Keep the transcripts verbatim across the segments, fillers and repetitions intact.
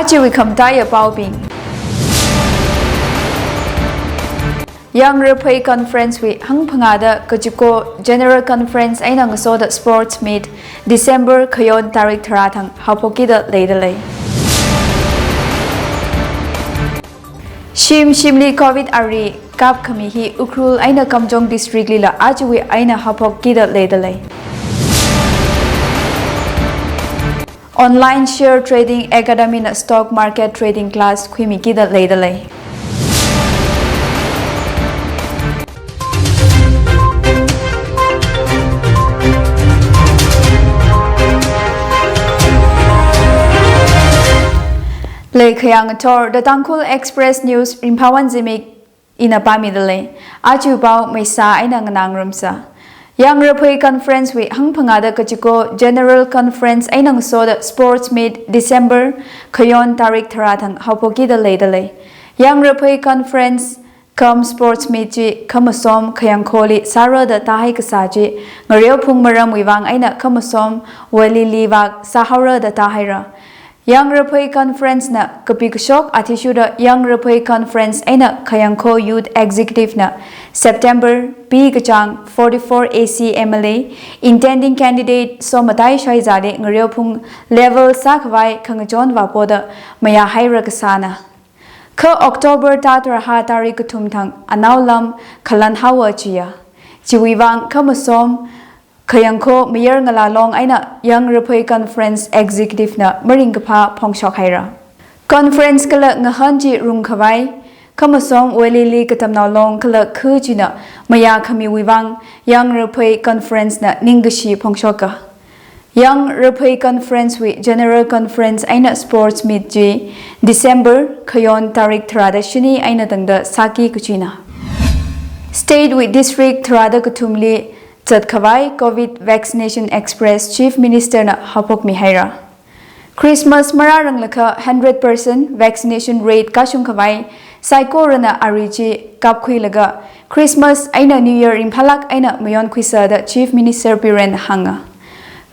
Chiwui khamataiya paobing. Young Raphei Conference wui hangphangāda kachiko General Conference eina ngasoda Sports Meet December khayon tarik tharā thang haophokkida leidalei. Shim shimli Covid ari kapkhami hi Ukhrul eina Kamjong District lila ajawui eina haophokkida leidalei. Online Share Trading Academy na Stock Market Trading Class khuimikida leidalei. Leikhayang thor, The Tangkhul Express News, Ringphāwon Zimik, ina pāmidalei. Aja pao maisa eina nganāngarumsa. Young Raphei Conference wui hangphangāda kachiko General Conference eina ngasoda Sports Meet December khayon tarik tharā thang haophokkida leidalei. Young Raphei Conference cum Sports Meet chi khamasom khayangkholi sāra da tāhai kasā chi, ngareo phung maramwui vang eina khamasom Valley li vak sāhaora da tāhaira. Young Raphei Conference na kapi kashok athishurda Young Raphei Conference eina Khayangkho Youth Executive na September P kachāng forty-four A C M L A intending candidate Somatai Shoizali ngareo phung level sākhavai khangachon vapoda mayāhaira kasāna. Kha October thā tharāhā tarik kathum thang anaolam khalan haowa chiya. Chiwui vang khamasom khayangkho mayar ngalā long eina Young Raphei Conference Executive na maringkaphā phongshok haira. Conference kala ngahān chi rungkhavai, khamasom Valley li katamnao long kala khu china mayākhamiwui vang Young Raphei Conference na ningkashi phongshoka. Young Raphei Conference wui General Conference eina Sports Meet chi December khayon tarik tharāda shini eina tangda sāki kachina. State wui district tharāda kathumli zatkhavai Covid Vaccination Express Chief Minister na haophokmi haira. Christmas marāranglakha hundred percent vaccination rate kashungkhavai saikorana ari chi kapkhuilaga Christmas eina New Year ringphālāk eina mayonkhuisa da Chief Minister Biren hānga.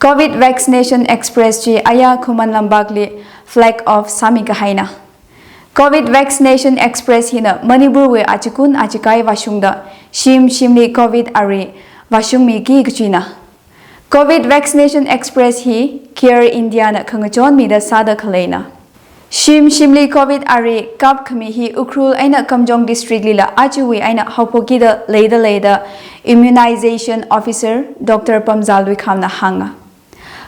Covid Vaccination Express chi aya Khuman Lampakli flag off sāmikahaina. Covid Vaccination Express hina Manipur wui achikun achikai vāshungda shim shimli Covid ari vāshungmiki kachina. Covid Vaccination Express hi Care India na khangachonmida sāda khaleina. Shim shimli Covid ari kapkhami hi Ukhrul eina Kamjong District lila ajawui eina haophokkida leidalei da Immunization Officer Doctor Pamza Luikham na hānga.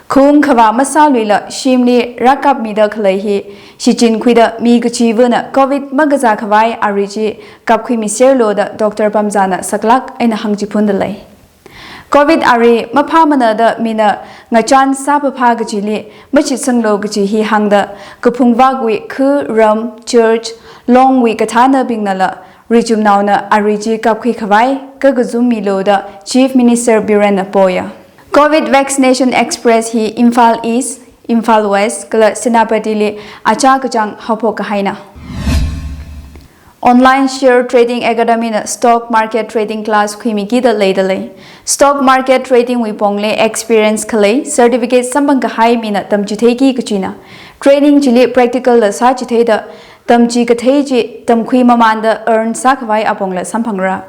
Khung khavā masāluila shimli rākapmida khalei hi shichinkhuida mi kachivana Covid makazākhavai ari chi kapkhuimiserlu da Doctor Pamza na saklāk eina hāngchiphundalei. Covid ari maphāmana da mina ngachān sāphaphā kachili mashitsanglu kachi hi hāngda kaphungvakwui khu, ram, church, longwui kathānabingnala richumnaona ari chi kapkhuikhavai kakazummilu da Chief Minister Biren na poya. Covid Vaccination Express hi Imphal East, Imphal West kala Senapati li achā kachāng haophok kahaina. Online Share Trading Academy na Stock Market Trading Class khuimikida leidalei. Stock Market Trading wui pongli experience khalei certificate samphang kahai mina tamchitheiki kachina. Training chili practical la sāchitheida tamchikathei chi tamkhui mamānda earn sākhavai apongla samphangra.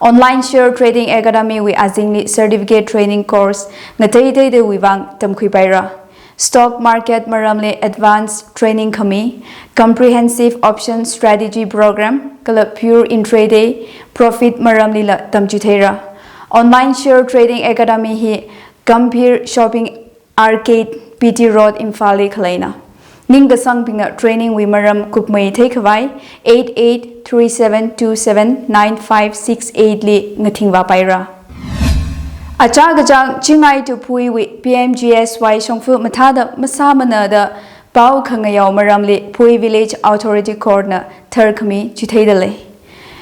Online Share Trading Academy wui azingli certificate training course ngateiteidawui vang tamkhuipaira. Stock market maramli advanced training khami, comprehensive option strategy program, kala pure intraday profit maramlila tamchitheira. Online Share Trading Academy hi Gambhir Shopping Arcade, P T Road, Imphal li khaleina. Ningkasangbingna training wui maram kupmei theikhavai eight eight three seven two seven nine five six eight li ngathingvāpaira. Achā kachāng Chingai to Pui wui P M G S Y shongfa mathāda masāmana da pao khangayao maramli Pui Village Authority Court na tharkhami chitheidalei.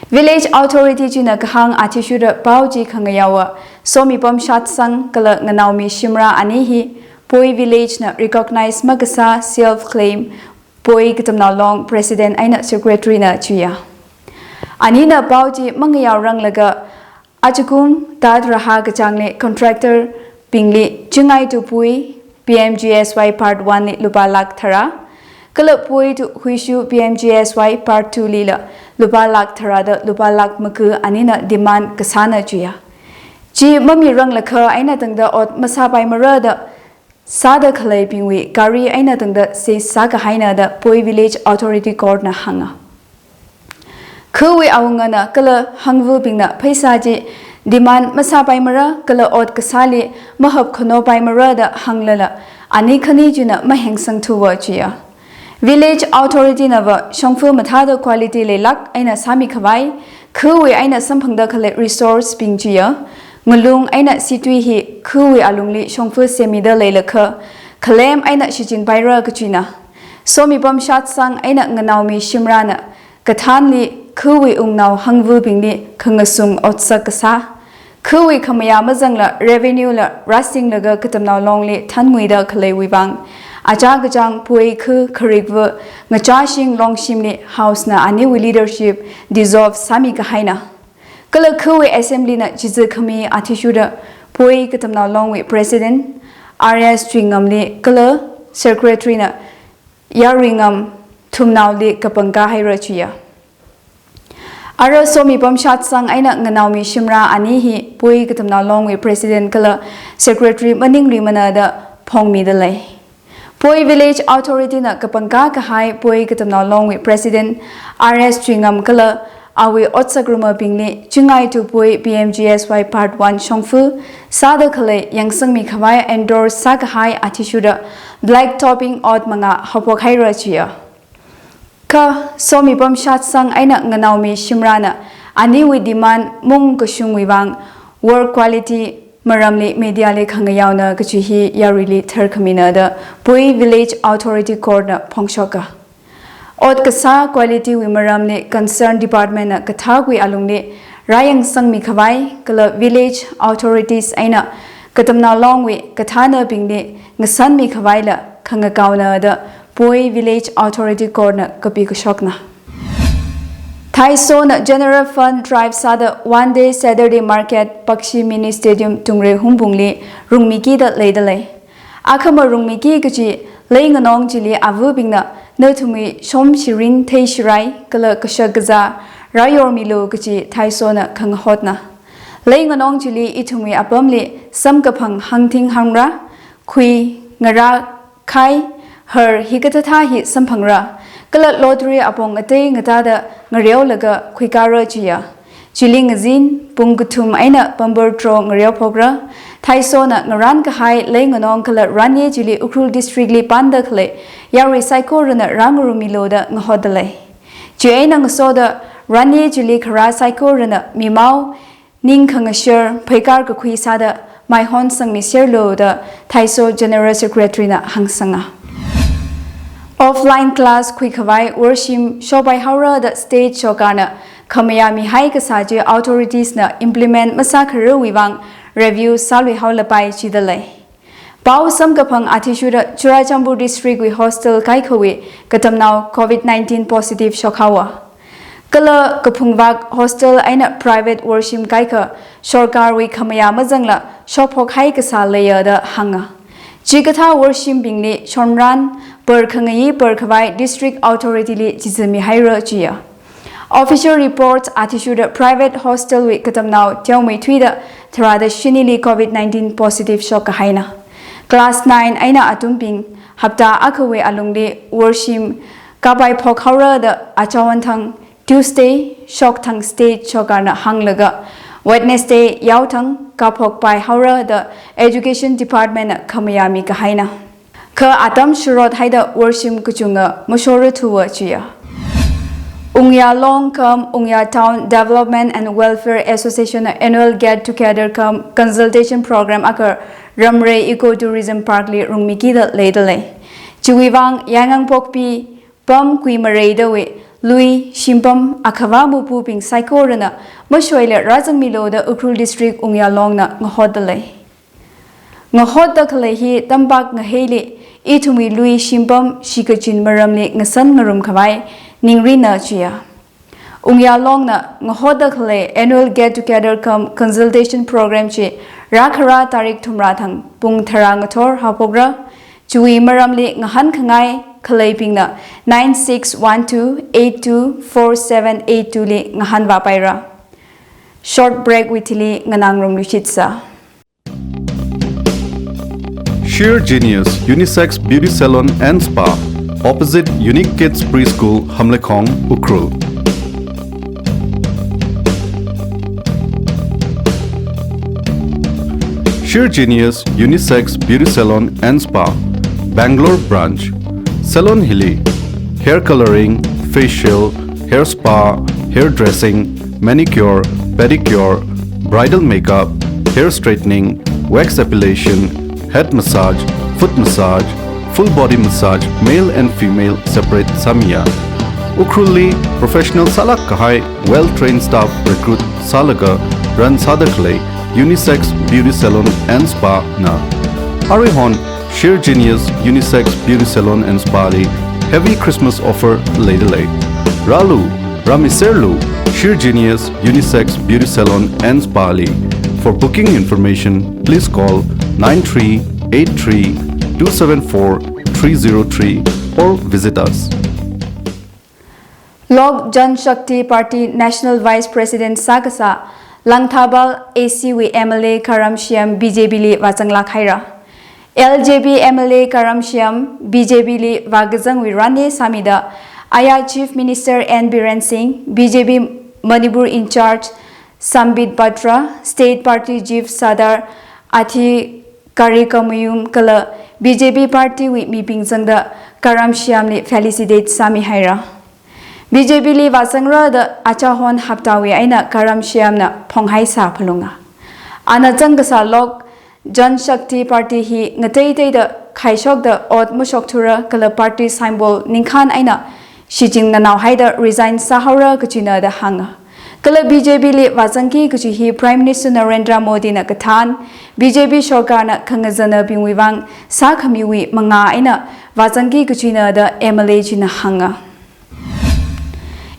Village Authority china kahāng athishurda pao chi khangayaowa Somipam Shatsang kala Nganaomi Shimra ani hi Pui Village na recognize makasā self claim Pui Katamnao Long President eina Secretary na chiya. Anina pao chi mangayaoranglaga ajakum thāda rāhā kachāngli contractor bingli Chingai to Pui P M G S Y Part one li lupā lakh tharā, kala poi tu huishu P M G S Y Part two lila lupā lakh tharāda lupā lakh maga anina demand kasāna chiya. Chi mamiranglakha eina tangda ot masāpaimara da sāda khaleibingwui gari eina tangda seize sākahaina da Poi Village Authority Court na hānga. Khawui awungana kala hangvabingna pheisā chi demand masāpaimara kala ot kasāli mahap khanopaimara da hānglala, ani khani china mahengsangthuwa chiya. Village Authority nava shongfa mathāda quality leilāk eina sāmikhavai, khawui eina samphangda khalei resource bing chiya, ngalung eina situi hi khawui alungli shongfa semida leilakha, khalem eina shichinpaira kachina. Somipam Shatsang eina Nganaomi Shimrana kathānli khawui wungnao hangvabingli khangasung otsak kasā, khawui khamayā mazangla revenue la rāsinglaga Katamnao Longli thānnguida khaleiwui vang, achā kachāng poi kha kharikva ngachāshing Longshimli House na aniwui leadership dissolve sāmikahaina. Kala khawui assembly na chiza khami athishurda Poi Katamnao Longwui President R S Chuingamli kala Secretary na Yaruingam Thumnaoli kapangkā haira chiya. Ara Somipam Shatsang eina Nganaomi Shimra ani hi Poi Katamnao Longwui President kala Secretary maningri mana da phongmida lei. Poi Village Authority na kapangkā kahai Poi Katamnao Longwui President R S Chuingam kala awui otsak rumabingli Chingai to Poi P M G S Y Part one shongfa sāda khalei yangsangmikhavai endorse sākahai athishurda black topping ot mangā haophok haira chiya. Kha Somipam Shatsang eina Nganaomi Shimrana aniwui demand mung kashungwui vang work quality maramli media li khangayaona kachi hi yaruili tharkhamina da Poi Village Authority Court na phongshoka. Ot kasā quality wui maramli concern department na kathākwui alungli rāyangsangmikhavai kala village authorities eina Katamnao Longwui kathānabingli ngasanmikhavaila khangakaona da Poi Village Authority Court na kapikashokna. Thaisona General Fund drive sāda one day Saturday market Pakshi Mini Stadium Tungre Hungpungli rungmikida leida lei. Akhama rungmiki kachi leinganong chili avabingna nathumwui shomshirin theishirai kala kashak kazā rāyormilu kachi Thaisona khangahotna. Leinganong chili ithumwui apamli samkaphang hangthing hangra, khui, ngarā, khai, har hikathāthā hi samphangra, kala lottery apong atei ngatāda ngareolaga khuikāra chiya. Chili ngazin pung kathum eina bumper draw ngareophokra. Thaisona ngarānkahai leinganong kala ranye chili Ukhrul District li panda khalei yarui saikorana rāngarummilu da ngahotda lei. Chieina ngasoda ranye chili kharā saikorana mimao ning khangashar pheikar kakhui sāda maihon sangmiserlu da Thaiso General Secretary na hāngsanga. Offline class khuikhavai worshim shopai haora da state sorkarna khamayā mihai kasā chi authorities na implement masākharawui vang review sālui haolapai chida lei. Pao samkaphang athishurda Churachandpur District wui hostel kaikhawui katamnao covid nineteen positive shokhaowa. Kala kaphungvak hostel eina private worshim kaikha sorkarwui khamayā mazangla shokphokhai kasā leiya da hānga. Chikathā worshimbingli shonran par khangayi par khavai district authority li chizami haira chiya. Official report athishurda private hostel wui katamnao teomeithuida tharāda shinili covid nineteen positive shokkahaina. Class nine eina atumbing hapta akhawui alungli worshim kapai phokhaora da achawan thang Tuesday shokthang state sorkarna hānglaga Wednesday yaothang kaphokpai haora da education department na khamayā mikahaina. Kha atam shurot haida worshim kachunga mashorathuwa chiya. Ungyalong cum Ungya Town Development and Welfare Association na annual get together cum consultation program akha Ramrei Eco Tourism Park li rungmikida leida lei. Chiwui vang Yaingang Pokpi pam kui mareidawui lui shimpam akhava mupubing saikorana mashoila rāzangmilu da Ukhrul District Ungyalong na ngahotda lei. Ngahotda khalei hi tampak ngaheili ithumwui lui shimpam shikachin maramli ngasan ngarumkhavai ningrina chiya. Ungyalong na ngahotda khalei annual get together cum consultation program chi rākhara tarik thumra thang pung tharā ngathor haophokra. Chiwui maramli ngahānkhangai khaleibingna nine six one two eight two four seven eight two li ngahānvāpaira. Short break wui thili nganāngarumluishitsa. Sheer Genius Unisex Beauty Salon and Spa, opposite Unique Kids Preschool, Hamleikhong, Ukhrul. Sheer Genius Unisex Beauty Salon and Spa, Bangalore Branch. Salon hili hair coloring, facial, hair spa, hair dressing, manicure, pedicure, bridal makeup, hair straightening, wax epilation, head massage, foot massage, full body massage, male and female separate sāmiya. Ukhrulli professional sālāk kahai, well trained staff recruit sālaga run sāda khalei Unisex Beauty Salon and Spa na. Aruihon Sheer Genius Unisex Beauty Salon and Spa li heavy Christmas offer leidalei. Rālu, rāmiserlu, Sheer Genius Unisex Beauty Salon and Spa li. For booking information, please call nine three eight three two seven four three zero three or visit us. Lok Janshakti Party National Vice President sākasā Langtharbal A C wui M L A Karam Shiyam B J P li vāzanglāk haira. L J P M L A Karam Shiyam B J P li vākazangwui rani sāmida, aya Chief Minister N Biren Singh, B J P Manipur in-charge Sambit Patra, State Party Chief Sardar Athi Karikamyum kala B J P party wui mibing zangda Karam Shiyam li felicitate sāmi haira. B J P li vāzangra da achahon haptawui eina Karam Shiyam na phonghaisā phalunga. Ana zangkasā Lok Janshakti Party hi ngateiteida khaishokda ot mashokthura kala party symbol ningkhān eina shichingnanao haida resign sāhaora kachina da hānga. Kala B J P li vāzangki kachi hi Prime Minister Narendra Modi na kathān, B J P sorkar na khangazanabingwui vang sākhamiwui mangā eina vāzangki kachina da M L A china hānga.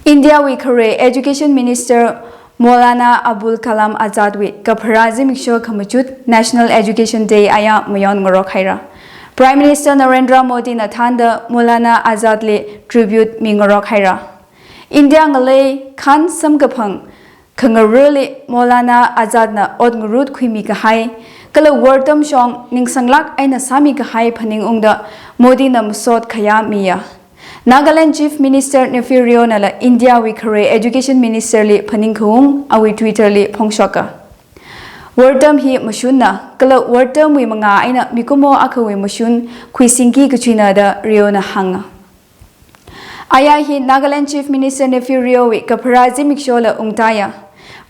India wui khare Education Minister Maulana Abul Kalam Azad wui kapharā zimiksho khamachut National Education Day aya mayon ngarok haira. Prime Minister Narendra Modi na thānda Maulana Azad li tribute mi ngarok haira. India ngalei khān samkaphang khangarāli Maulana Azad na ot ngarut khuimi kahai, kala wortam shong ningsanglāk eina sāmi kahai phaningungda Modi na masot khayā miya. Nagaland Chief Minister Neiphiu Rio nala India wui khare Education Minister li phaningkhaung awui Twitter li phongshoka. Wortam hi mashunna, kala wortam wui mangā eina mikumo akhawui mashun khuisingki kachina da Rio na hānga. Aya hi Nagaland Chief Minister Neiphiu Rio wui kapharā zimiksho la ungtaya.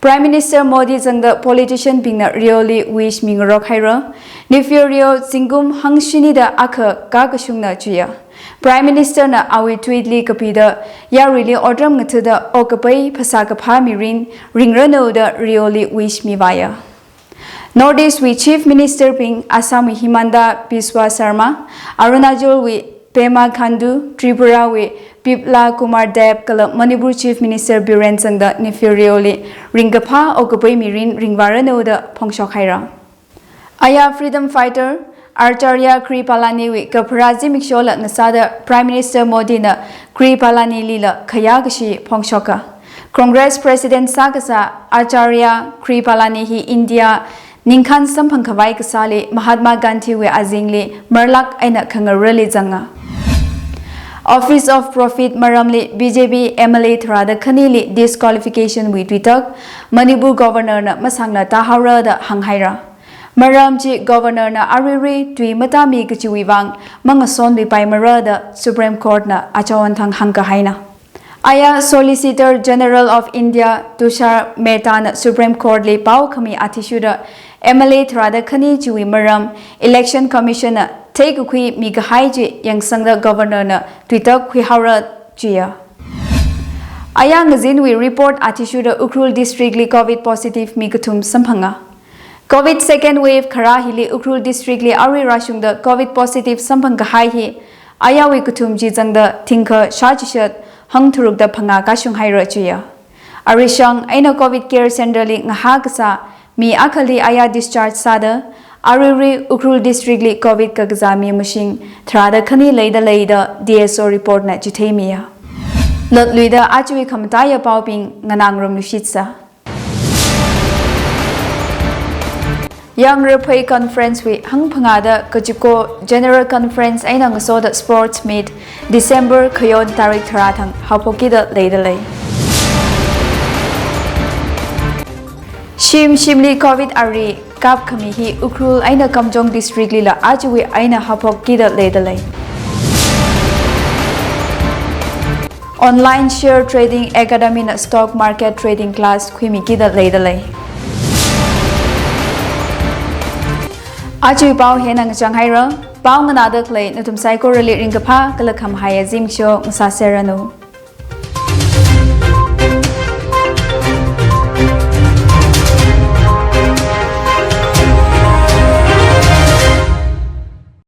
Prime Minister Modi zangda politician bingna Rio li wish mi ngarok haira. Neiphiu Rio zingkum hangshini da akha kakashungna chiya. Prime Minister na awui tweet li kapida, yaruili otram ngathada okapai phasā kaphā mirin ringranu da Rio li wish mivāya. North East wui Chief Minister bing Assam wui Himanta Biswa Sarma, Arunachal wui Pema Khandu, Tripura wui Biplab Kumar Deb kala Manipur Chief Minister Biren zangda Neiphiu Rio li ringkaphā okapai mirin ringvāranu da phongshok haira. Aya freedom fighter Acharya Kripalani wui kapharā zimiksho la ngasāda Prime Minister Modi na Kripalani lila khayā kashi phongshoka. Congress President sākasā Acharya Kripalani hi India ningkhān samphang khavai kasāli Mahatma Gandhi wui azingli marlāk eina khangarāli zanga. Office of Profit maramli B J P M L A tharāda khanili disqualification wui tuitak Manipur Governor na masāngla tāhaora da hānghaira. Maram chi Governor na aruirui tui matāmi kachiwui vang mangasonluipaimara da Supreme Court na achon thang hāngkahaina. Aya Solicitor General of India Tushar Mehta na Supreme Court li pao khami athishurda M L A tharāda khani chiwui maram Election Commission na theikakhui mikahai chi yangsangda Governor na tuitak khuihaora chiya. Aya ngazinwui report athishurda Ukhrul District li COVID positive mi kathum samphanga. COVID second wave kharā hili Ukhrul District li arui rāshungda COVID positive samphang kahai hi ayawui kathum chi zangda thingkha shāchishat hangtharukda phangā kashung haira chiya. Arishang eina COVID care center li ngahā kasā mi akhali aya discharge sāda Aruirui Ukhrul District li Covid kakazā mi mashing tharāda khani leida lei da D S O report na chitheimiya. Lotluida ajawui khamataiya paobing nganāngarumluishitsa. Yangra Phei Conference wui hangphangāda kachiko General Conference eina ngasoda Sports Meet December khayon tarik tharā thang haophokkida leida lei. Shim shimli Covid ari kapkhami hi Ukhrul eina Kamjong District lila ajawui eina haophokkida leida lei. Online Share Trading Academy na Stock Market Trading Class khuimikida leida lei. Ajawui pao hina ngachang haira. Pao nganāda khalei nathum saikorali ringkaphā kala khamahaiya zimiksho ngasāserranu.